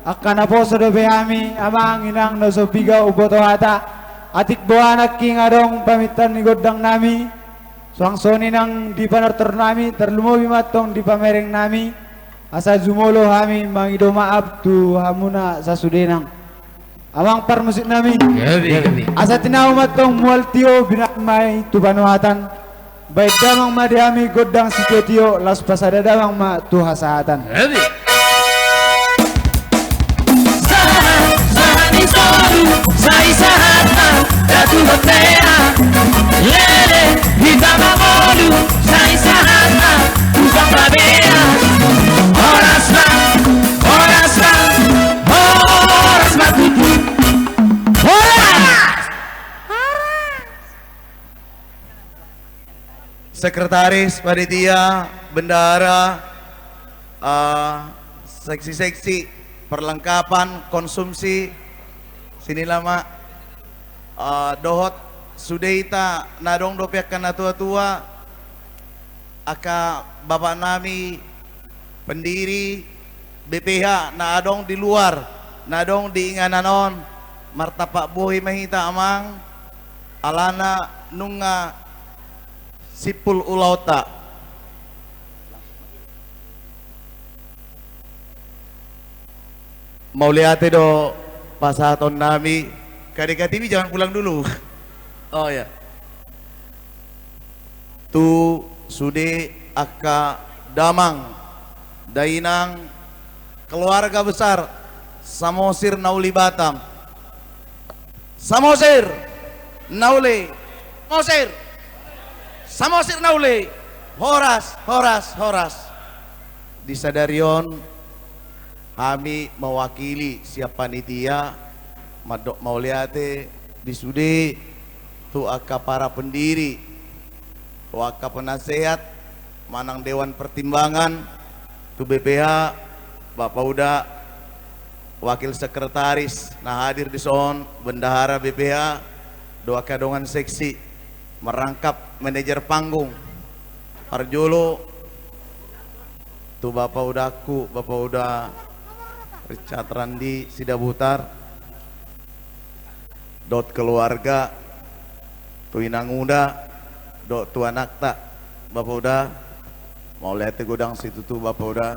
Angka naposo dope hami amang inang na so piga umboto hata. Atik boha nangkin adong pamintaan ni gondang nami, suang songon i nang di panortor nami, tarlumobi ma antong di pamereng nami, asa jumolo hami mangido maaf tu hamuna sasude nang. Amang parmusik nami. Gabe, gabe. Asa tinahu ma antong mual tio binahen ma i tu panuhatan. Bahen damang ma di hami gondang sitio-tio, laos pasada damang ma tu hasahatan. Gabe. Sahat, sahat ni solu, sai sahat ma, datu bapea. Lele, hita mangolu, sai sahat ma, tukang babea. Horas ma, horas ma, horas ma tutu. Horas! Sekretaris, panitia, bendahara, eh, seksi-seksi, perlengkapan, konsumsi, sini lama, eh, dohot sude hita na adong dope angka natua-tua, angka bapak nami, pendiri B P H na adong di luar, na adong di inganan on, martampak bohi ma hita amang, alana nunga simpul ulaonta. Mauliate do pasahaton nami, Kadek H T V jangan pulang dulu. Oh ya. Tu sude angka damang, dainang, keluarga besar Samosir na uli Batam. Samosir na uli, Samosir, Samosir na uli. Horas, horas, horas. Di sadari on hami mewakili sian panitia mandok mauliate di sude tu angka para pendiri, tu angka penasehat manang dewan pertimbangan, tu B P H, Bapak Uda, wakil sekretaris na hadir di son, bendahara B P H, dohot angka dongan seksi, merangkap manajer panggung, parjolo tu Bapak Udaku, Bapak Uda Richard Randi Sidabutar, dohot keluarga, tu inang Uda, dohot tu anakta, Bapak Uda, mauliate godang situtu Bapak Uda,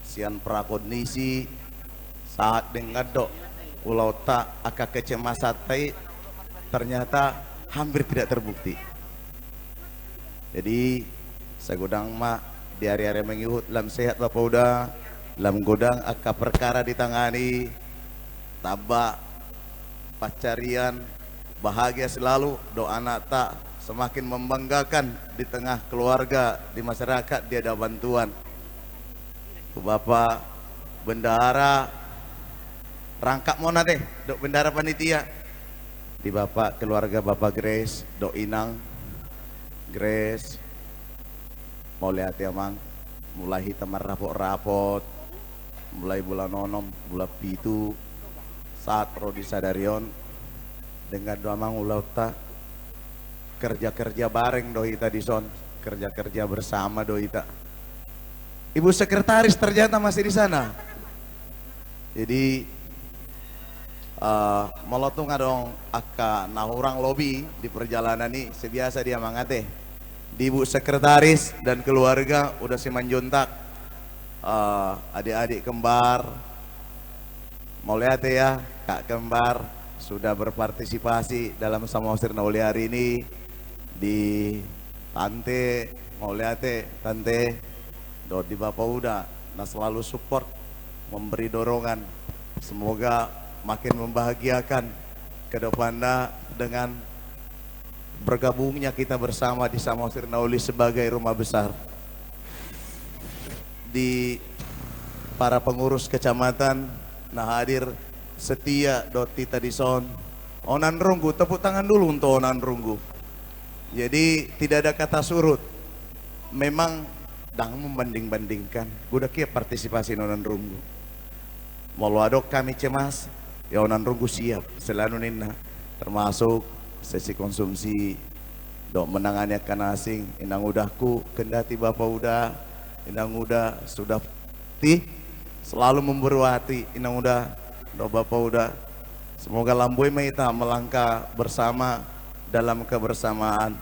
sian prakondisi, sahat denggan do ulaonta, angka kecemasanta i ternyata hampir tidak terbukti. Jadi, sagodang ma di ari-ari mangihut lam sehat Bapak Uda, lam godang angka perkara ditangani, tamba pancarian, bahagia selalu, dohot anakta semakin membanggakan di tengah keluarga, di masyarakat, di hadapan Tuhan. Tu Bapak Bendahara, rangkap ma on ate, dohot bendahara panitia. Di Bapak keluarga Bapak Grace, dohot inang Grace, mauliate amang, mulai hita marrapot-rapot, mulai bulan onom, bulan pitu, sahat ro di sadari on, denggan do amang ulaonta, kerja-kerja bareng do hita di son, kerja-kerja bersama do hita. Ibu sekretaris ternyata masih di sana. Jadi, eh, molo tung adong angka na hurang lobi di perjalanan i, sebiasa dia mangate. Di Ibu Sekretaris dan keluarga, Uda Simanjuntak, eh, adik-adik kembar, mauliate ya, kak kembar, sudah berpartisipasi dalam Samosir na uli hari ini, di tante, mauliate tante, dohot di Bapak Uda, na selalu support, memberi dorongan. Semoga makin membahagiakan ke depannya dengan bergabungnya kita bersama di Samosir na uli sebagai rumah besar. Di para pengurus kecamatan na hadir setia dohot hita di son. Onan Runggu, tepuk tangan dulu untuk Onan Runggu. Jadi, tidak ada kata surut. Memang ndang membanding-bandingkan. Godang ia partisipasi ni Onan Runggu. Molo adong hami cemas, ia Onan Runggu siap selalu ninna. Termasuk sesi konsumsi, dohot menangani angka na asing, inang udahku, kendati Bapak Uda, Inang Uda sudah ti selalu memberkati Inang Uda dohot Bapa Uda. Semoga lam boi ma hita melangkah bersama dalam kebersamaan,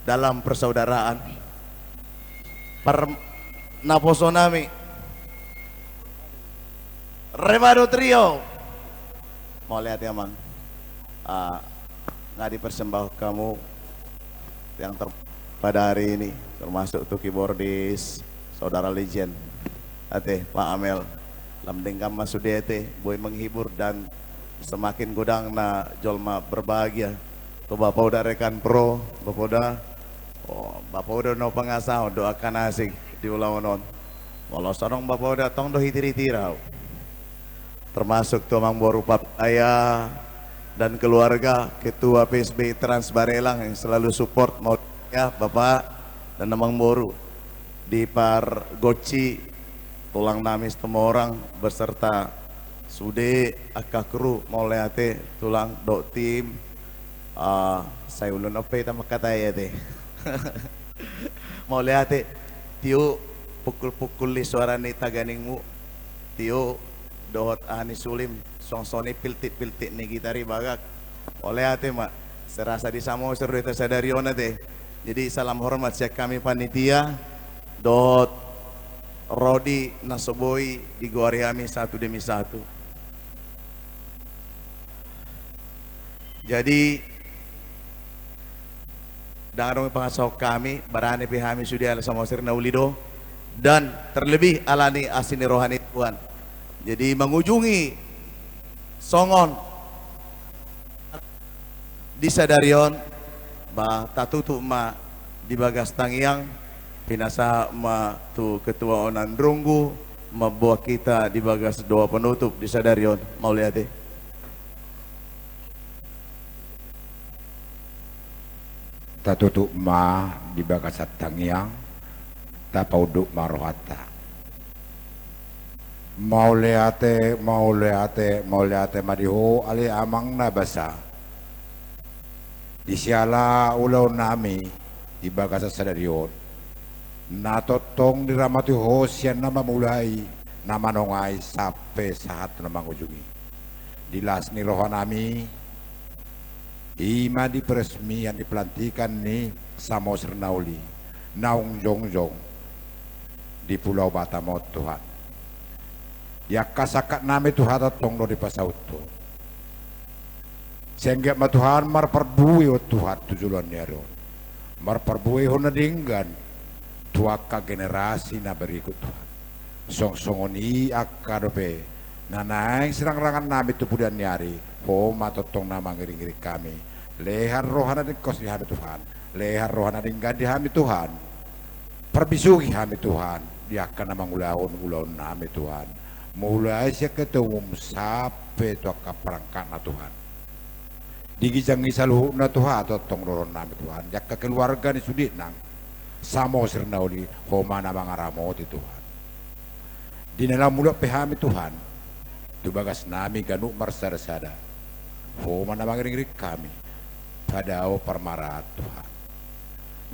dalam persaudaraan. Par-, naposo nami. Revado Trio. Mauliate, Amang. Ah, nga dipersembahkan kamu yang ter-, pada hari ini, termasuk tu keyboardis, Saudara Legend. Ate, Pak Amel, lam denggan ma sude ate, boi menghibur dan semakin godang na jolma berbahagia. Tu Bapa Uda rekan pro, Bapa Uda, oh, Bapa Uda na pangasahon do angka na asing di ulaon on. Molo songon Bapa Uda tong do hitiritir au. Termasuk tu Amangboru Papaya dan keluarga, Ketua P S B I Trans Barelang yang selalu support, mau ya Bapak dan Amangboru, di par Goci, tulang nami Situmorang beserta sude angka kru, mauliate tulang dohot tim. Ah, sai olo nang pe hita mangkatai ate. Mauliate, tio, pukul-pukul ni suara ni taganingmu, tio, dohot aha ni sulim, songon-songon i piltik-piltik ni gitar i bagak. Mauliate ma, serasa di Samosir do hita sadari on ate. Jadi salam hormat sian hami panitia, dohot rodi na so boi digoari hami satu demi satu. Jadi, ndang adong pangasahon hami, barani pe hami sude ala Samosir na uli do, dan terlebih ala ni asi ni roha ni Tuhan. Jadi, mangujungi songon di sadari on, ba, tatutup ma di bagas tangiang, pinasahat ma tu ketua on Andrunggu, mamboan hita di bagas doa penutup di sadari on, mauliate. Tatutup ma di bagasan tangiang, tapaunduk ma rohanta. Mauliate, mauliate, mauliate ma di Ho ale Amang na basa. Di siala ulaon nami di bagasan sadari on, na tongtong diramoti Ho sian na mamulai, na manongai sampe sahat na mangujungi. Di las ni roha nami, i ma di peresmian, di pelantikan ni Samosir na uli, naung jongjong di Pulau Batam on Tuhan. Di angka sangkap nami Tuhan tongtong do dipasaut Ho. Sai anggiat ma Tuhan marparbue Ho Tuhan tu joloan ni ari on. Marparbue Ho na denggan tu angka generasi na berikut Tuhan. Songon-songon i angka dope na naeng sirangrangan nami tu pudian ni ari, Ho ma tongtong na mangiring-iring hami. Lehon roha na ringkot di hami Tuhan. Lehon roha na denggan di hami Tuhan. Parbisuhi hami Tuhan, di angka na mangulahon ulaon nami Tuhan. Mulai sian ketua umum sampe tu angka perangkatna Tuhan. Di ginjang ni saluhutna Tuhan, tongtong do roha nami Tuhan. Di angka keluarga ni sude nang Samosir na uli, Ho ma na mangaramoti Tuhan. Di na lam mulak pe hami Tuhan, tu bagas nami ganup marsada-sada, Ho ma na mangiring-iring hami, padao parmaraan Tuhan.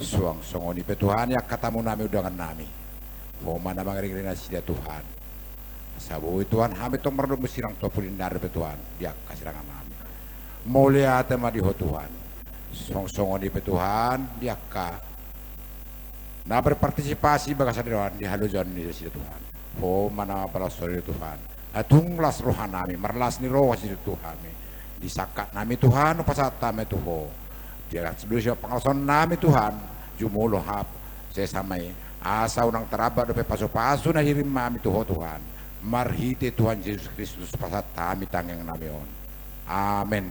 Suang songon i pe Tuhan, di angka tamu nami undangan nami, Ho ma na mangiring-iring nasida Tuhan. Asa boi Tuhan hami tong mardomu sirang tu pudi ni ari pe Tuhan, di angka sirangan nami. Mauliate ma di Ho Tuhan. Suang songon i pe Tuhan, di angka na berpartisipasi bagasan di roha ni halojaon ni nasida Tuhan. Ho ma na mampalashon nasida Tuhan. Asa tung las roha nami, marlas ni roha nasida tu hami. Di sangkap nami Tuhan, hupasahat hami tu Ho. Di angka sidosa pangalaosion nami Tuhan, jumolo hap sesama i. Asa unang tarlambat dope pasu-pasu na hirim nami tu Ho Tuhan. Marhite Tuhan Jesus Kristus pasahat hami tangiang nami on. Amen.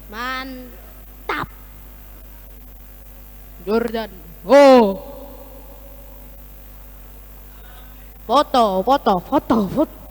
Mantap. Jordan. Oh. Foto, foto, foto, foto.